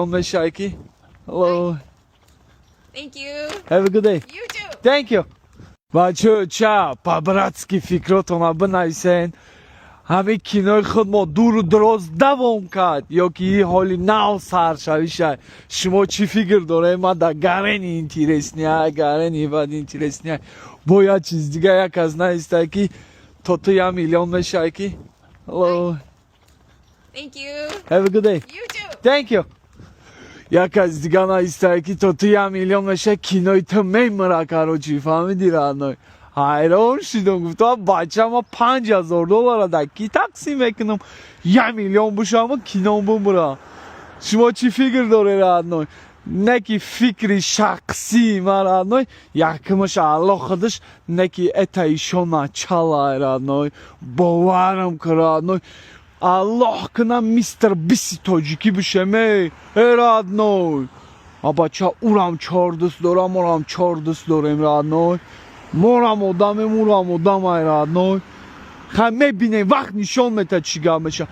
Мешай ки. Hello. Thank you. Have a good day. You too. Thank you. Бачо, ча по-братски фикротона бинависен. Ҳамин кинои худ мо дуру дароз давом кард ё ки ҳоли нав сар шавиша? Шумо чӣ фикр доред? Ма да гарени интересный, гарени бад интересный. Бо як чиз дига, як аз наиста, ки то ту 1 миллион мешавӣ ки. Hello. Thank you. Have a good day. You too. Thank you. Як аз дига наиста, ки то ту 1 миллион меша, кинои ту мемира. Короче, фаҳмиди, родной? Ҳайрон шидам, гуфтам: бача, ма 5000 доллара да ки тақсим мекунам, 1 миллион бошама, кином бумра. Шумо чӣ фикр доред, родной? Не ки фикри шахсии ма, родной, якмаш Аллоҳ худаш, не ки это ещё начало, родной. Боварам ки, родной, Аллоҳ кунам, Мистер Биси тоҷикӣ бишем. Э, родной, а бача, урам чор дӯст дорам, орам чор дӯст дорем, родной. Морам одамем, урам одамай, родной. Хай, мебинем, вақт нишон метад, чӣ гап меша.